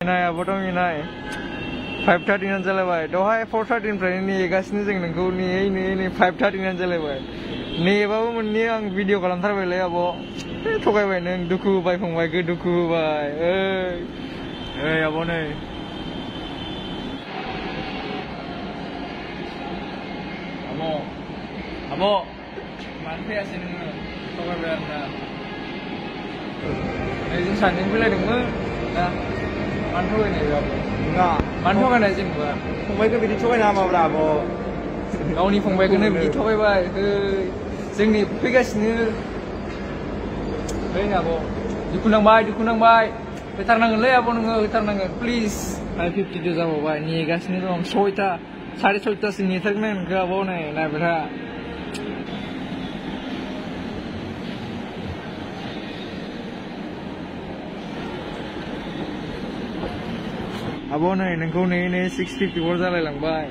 नाय आबोथ' मिनाय 5:30 जालायबाय दहाय 4:30 निफ्रायनो नेगासिनो जों नोंखौ नेयै 5:30 जालायबाय नेबाबो मोननै आं भिडिअ खालामथारबायलै आब' थगायबाय नों दुखु होबाय फंबायखौ दुखु होबाय ओइ आब' नै आब' मानो फैयासै नोङो थगायबाय आरोना जों सानैजों फैलायदोंमोन दा मानो थगायनाय आब' नङा मानो थगायनाय जेनेबा फंबायखौ बिदि थगायनो हामाब्रा आब' गावनि फंबायखौनो बिदि थगायबाय जोंनि फैगासिनो आब' दुखु नांबाय होथारनांगोनलै आब' नोङो होथारनांगोन प्लिज 5:50 जाबावबाय नेगासिनो दं 6टा 6:30 नेथारगोन नोंखौ आब' नै नायबाय था आब' नै नोंखौ नेयै 6:54 जालायलांबाय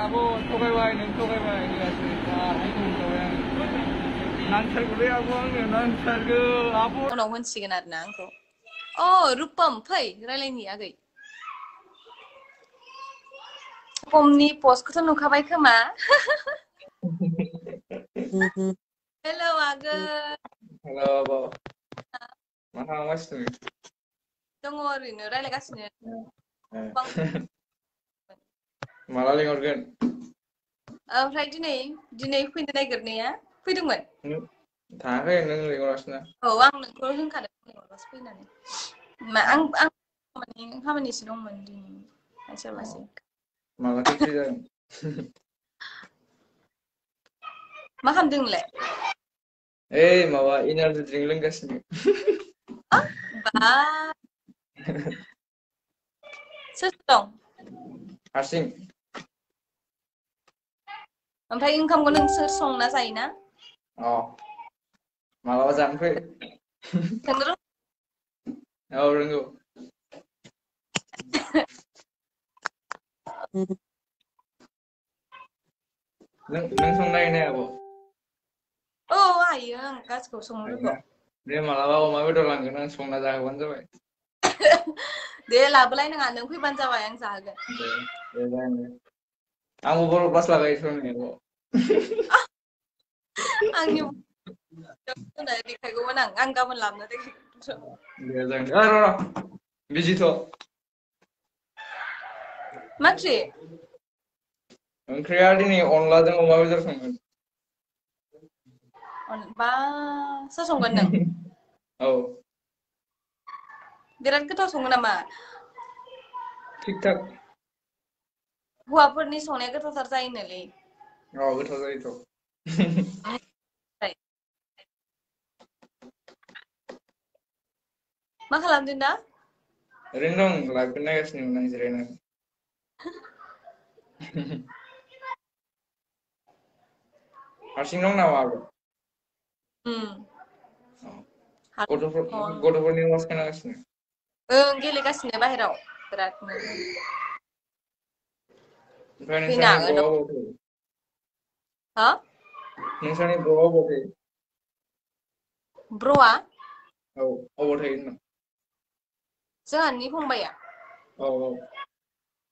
आब' थगायबाय नों थगायबाय नांथारगौलै आब' आंनो नांथारगौ आब' उनाव होनसिगोन आरोना आंखौ अ रुपम फै रायलायनि आगै रुपमनि पस्टखौथ' नुखाबाय खोमा हेलौ आगै हेलौ आब' मा खालामगासिनो दङ ओरैनो रायलायगासिनो माला लिंहरगोन ओमफ्राय दिनै फैनो नागिरनाया फैदोंमोन थाङाखै नों लिंहरासैना औ आं नोंखौ होनखादों लिंहरबासो फैनानै आं खामानिसो दंमोन दिनै सोरबासो मालाथो फ्रि जागोन मा खालामदों नोंलाय ओइ माबा इनारजि ड्रिंक लोंगासिनो बा सोर दं हारसिं ओमफ्राय ओंखामखौ नोंसोर संना जायोना अ मालाबा जानो फै संनो औ रोंगौ नों संनो हायोना हाया आब' औ हायो आं गासिखौबो संनो रोंगौ दे मालाबा अमा बेदर लांगोन आं संना जाहोबानो जाबाय दे लाबोलाय नङा नों फैबानो जाबाय आं जाहोगोन दे जागोन दे आंबो बर' क्लास लागासिनो आब' आंनि देखायगौमोन आं गाबोन लाबोना देखायगोन दे जागोन र' बिजिथ' मा ओंख्रि ओंख्रिया दिनै अनलाजों अमा बेदर संगोन बा सोर संगोन नों औ बिराद गोथाव सङो नामा थिक थाक हौवाफोरनि संनाया गोथावथार जायोनोलै औ गोथाव जायोथ' मा खालामदों दा ओरैनो दं लाइभखौ नायगासिनोमोन आं जिरायनानै हारसिं दं नामा आब' गथ'फोरनि आवाज खोनागासिनो ओं गेलेगासिनो बाहेराव बिरादनो ओमफ्राय फैनो नोंसानि हागोन ब्र'आ अबाव थायो हा नोंसानि ब्र'आ अबाव थायो ब्र'आ औ अबाव थायो होनदों जोंहानि फंबाया औ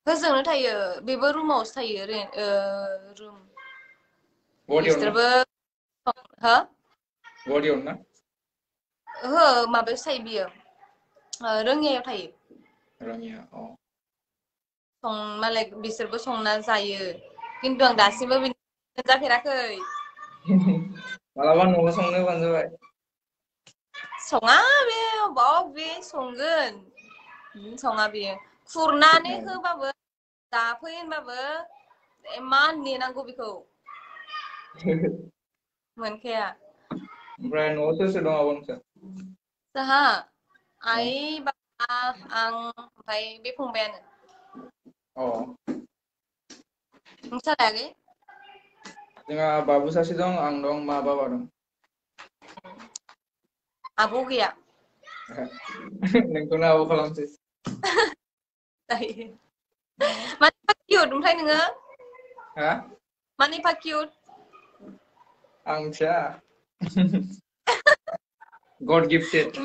होजोंनो थायो बेबो रुमावसो थायो रुम गुवाहाटियावनो ना बिसोरबो हो गुवाहाटियावनो ना ओहो माबायावसो थायो बियो रङियायाव थायो रङिया अ मालाय बिसोरबो संना जायो खिन्थु आं दासिमबो मोनजाफेराखै मालाबा न'आव संनो होबानो जाबाय सङा बे बबे संगोन सङा बेयो खुरनानै होबाबो जाफै होनबाबो इमान नेनांगौ बेखौ मोनखाया ओमफ्राय न'आव सोर सोर दं आब' नोंसा जोंहा आइ बाबा आं ओमफ्राय बे फंबायानो अ नोंसालाय आगै जोंहा बाबु सासे दं आं दं मा बाबा दं आब' गैया नोंखौनो आब' खालामसै जायो मानो एफा किउट ओमफ्राय नोङो हा मानो एफा किउट आं मिथिया गड गिफ्टेड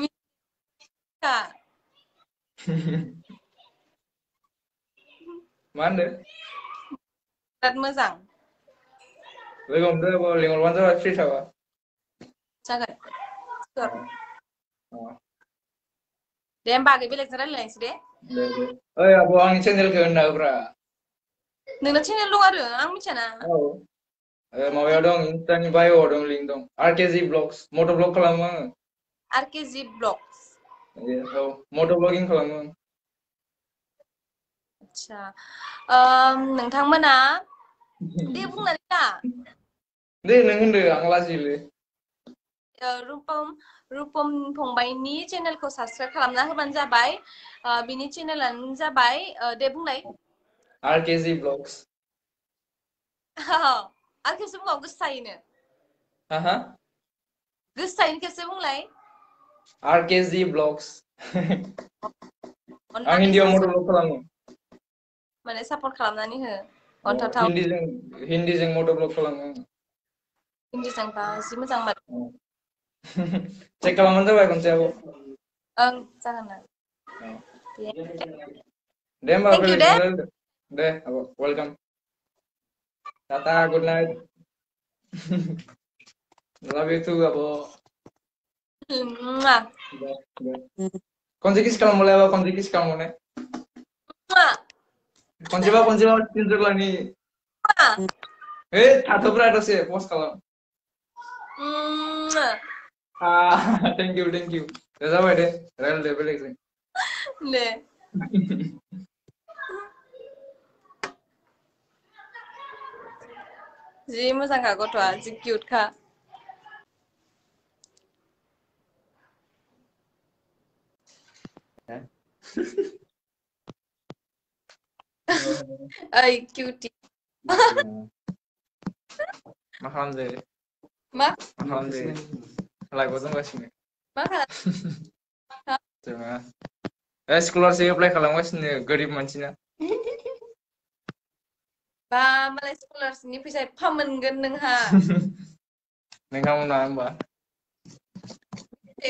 मा होनदो? बिराद मोजां लोगो हमदो आब' लिंहरबानो जाबाय फ्रि थाबा। जागोन अ Sure. अ दे होमबा आगै बेलेगजों रायलायनोसै दे दे ओइ आब' आंनि चेनेलखौ होनना होब्रा। नोंना चेनेल दं आरो आं मिथियाना औ माबायाव दं इन्स्टानि बाय'आव दं लिंक दं आरकेजि ब्लग्स मट' ब्लग खालामो आङो। RKG Vlogs औ मट' ब्लगिं खालामो आं। आतसा नोंथांमोना दे बुंनानै ला दे नों होनदो आं लाजियोलै। रुपम फंबाइनि चेनेलखौ साबसक्राइब खालामना होबानो जाबाय बिनि चेनेलानो जाबाय दे बुंलाय आरकेजि ब्लग्स आरो खेबसे बुंबाव गोसायैनो हा गोसायैनो खेबसे बुंलाय आरकेजि ब्लग्स आं अननानै हिन्दीयाव मट' साबसक्राइब ब्लग खालामो। माने सापर्ट खालामनानै हो अनथावथाव हिन्दीजों मट' ब्लग खालामो आङो। हिन्दीजोंबा जि मोजां मोन चेक खालामबानो जाबाय खनसे आब'। ओं जागोन औ दे दे होमबा थेंक इउ दे बेलेगजों रायलायदो दे आब' वेलकाम टाटा गुड नाइट लाभ इउ टु आब'। खनसे किस खालामबावलाय आब' खनसे किस खालामबावनाय खनसेबा स्क्रिनशट लानि है थाथ'ब्रा दसे पस्ट खालाम थेंक इउ दे जाबाय दे रायलायदो बेलेगजों दे जि मोजांखा गथ'आ जि किउटखा ओइ किउटि मा खालामदो मा लाइभआव दंगासिनो मा जोङो स्कलारशिप एप्लाइ खालामगासिनो गोरिब मानसिना बा मालाय स्कलारशिपनि फैसा एफा मोनगोन नोंहा नोंथांमोना होमबा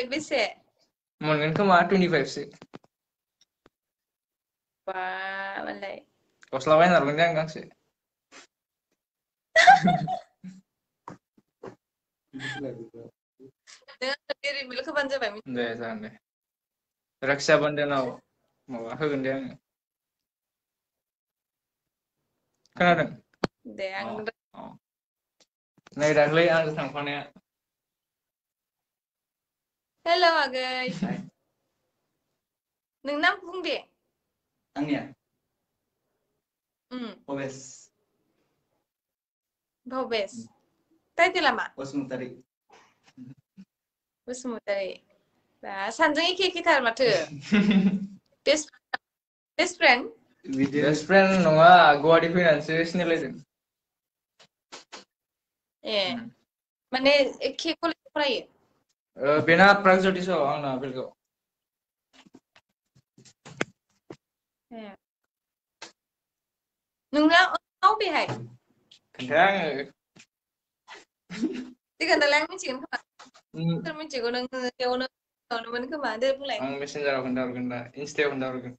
बेसे मोनगोन खोमा 25 सो बा मालाय गस्ला बायना हरगोन दे आं गांसे नों डेरि मिल्क होबानो जाबाय दे जागोन दे रक्षा बन्धनाव माबा होगोन दे आङो खोनादों दे आं नै दाख्लै आंजों थांफानाया हेल' आगै नोंनि नामखौ बुं दे आंनिया भबेस टाइटेला मा बसुमतारी बसुमतारी बा सानैजों एखे एखेथार माथो बेस्ट फ्रेन्ड बेस्ट फ्रेन्ड नङा गुवाहाटि फैनानैसो सिनायलायदों ए माने एखे कलेजाव फरायो बेना प्रागज्यतिसआव आंना बेलगाव नोंना अबेहाय खोन्थाया आङो दे खोन्थालाय आं मिथिगोन खोमा सोर मिथिगौ नोङो बेयावनोमोन खोमा दे बुंलाय आं मेसेन्जाराव खोन्थाहरगोन दा इन्स्टायाव खोन्थाहरगोन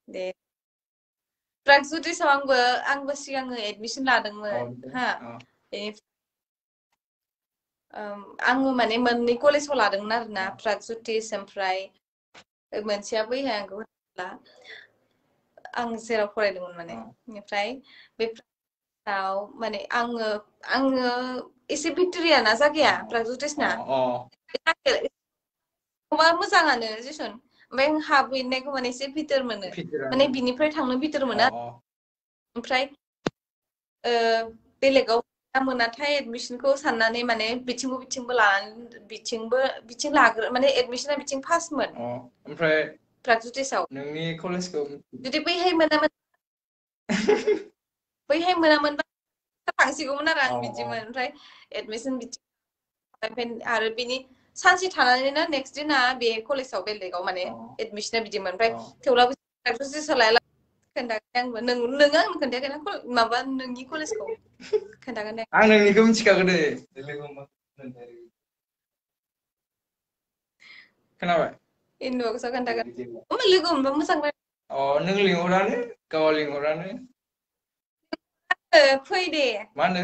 दे प्रागज्यतिसआव आंबो सिगाङो एडमिसन लादोंमोन हा आङो माने मोननै कलेजाव लादोंमोन आरोना प्रागज्यतिस ओमफ्राय मोनसेया बैहाय आंखौ होनला आं जेराव फरायदोंमोन माने बेनिफ्राय बे माने आङो एसे भिक्ट'रियाना जागाया प्रागज्यतिसना मोजाङानो जेसन ओमफ्राय हाबहैनायखौ माने एसे भिथोर मोनो माने बिनिफ्राय थांनो भिथोर मोनो ओमफ्राय बेलेगाव मोनाथाय एडमिसनखौ साननानै माने बिथिंबो लानानै बिथिं लाग्रो माने एडमिसना बिथिं फार्स्टमोन ओमफ्राय प्रागज्यतिसआव नोंनि कलेजखौ जुदि बैहाय मोनामोनबा थांसिगौमोन आरो आं बिदिमोन ओमफ्राय एडमिसन आरो बिनि सानसे थानानैनो नेक्स्ट दिना बे कलेजाव बेलेगाव माने एडमिसना बिदिमोन ओमफ्राय थेवब्लाबो प्रागज्यतिसआव लायाला खोन्थागोन आंबो नोङो आंनो खोन्थायाखैना माबा नोंनि कलेजखौ खोन्थागोन दे आं नोंनिखौ मिथिखागौ दे खोनाबाय इनबक्सआव खोन्थागोन लोगो मोनबा मोजां Oh, neng linkuraनो गाव लिंहरानो फै दे मा होनो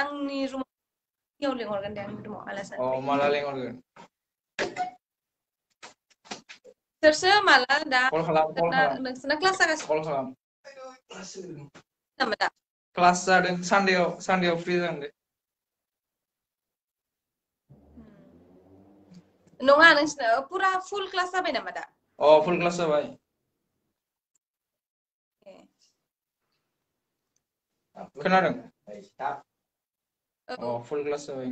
आंनि रुमाव लिंहरगोन दे आंनि रुमाव आलासि अ माला लिंहरगोन सोरसो माला दा कल खालाम नोंसोरना क्लास जागासिनो कल खालाम नामा दा क्लास जादों सानदेआव फ्रि जागोन दे नङा नोंसिना पुरा फुल क्लास जाबाय नामा दा अ फुल क्लास जाबाय खोनादों अ फुल क्लास जाबाय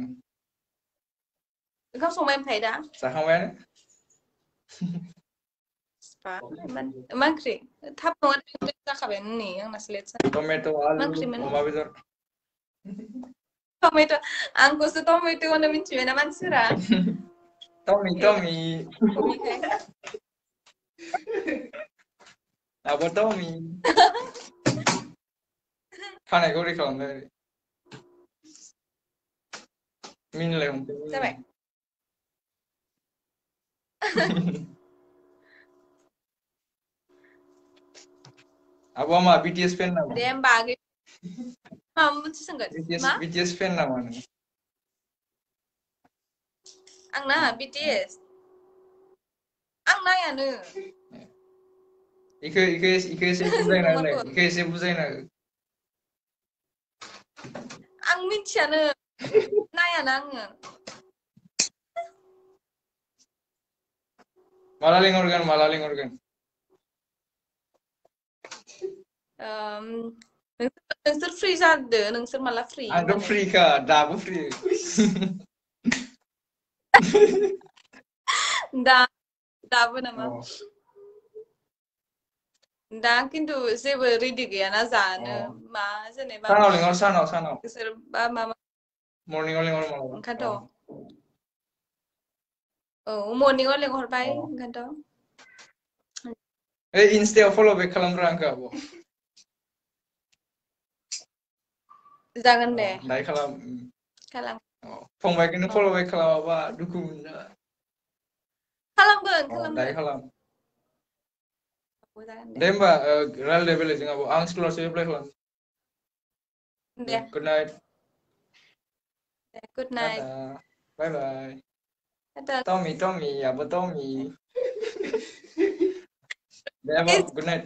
ओंखाम संबाय ओमफ्राय दा जाखांबायानो मा ओंख्रि थाब नङा जाखाबायानो नै आंनासो लेट जाबाय टमेट' मा आलु ओंख्रिमोन अमा बेदर टमेट' आंखौसो टमेट' होनो मिथिबायना मानसिफोरा टमि अबेखाय आबो टमि खानायखौ ओरै खालामदों ओरै मिनिलाय हमदों जाबाय आब'आ मा BTS फेन नामा दे होमबा आगै माबा मोनसे सोंगोन मा BTS फेन नामा नों आंना BTS आं नायानो इखो एसे बुजायना होलाय इखो एसे बुजायना हो आं मिथियानो नायानो आङो माला लिंहरगोन नोंसोर फ्रि जादो नोंसोर माला फ्रि आंथ' फ्रिखा दाबो फ्रि दाबो नामा दा खिन्थु जेबो रेडि गैयाना जानो मा जेनेबा सानाव लिंहर सानाव बिसोर बा माबा मर्निंआव लिंहर मालाबा ओंखायनोथ' औ मर्निंआव लिंहरबाय ओंखायनोथ' ओइ इनस्टायाव फल' बेक खालामब्रा आंखो आब' जागोन दे दायो खालाम फंबायखौनो फल' बेक खालामाबा दुखु मोनो खालामगोन दायो खालाम जागोन दे होमबा रायलायदो बेलेगजों आब' आं स्कुलावसो एप्लाइ खालाम दे good night good tata night bye bye tata Tommy आब' टमि दे आब' गुड नाइट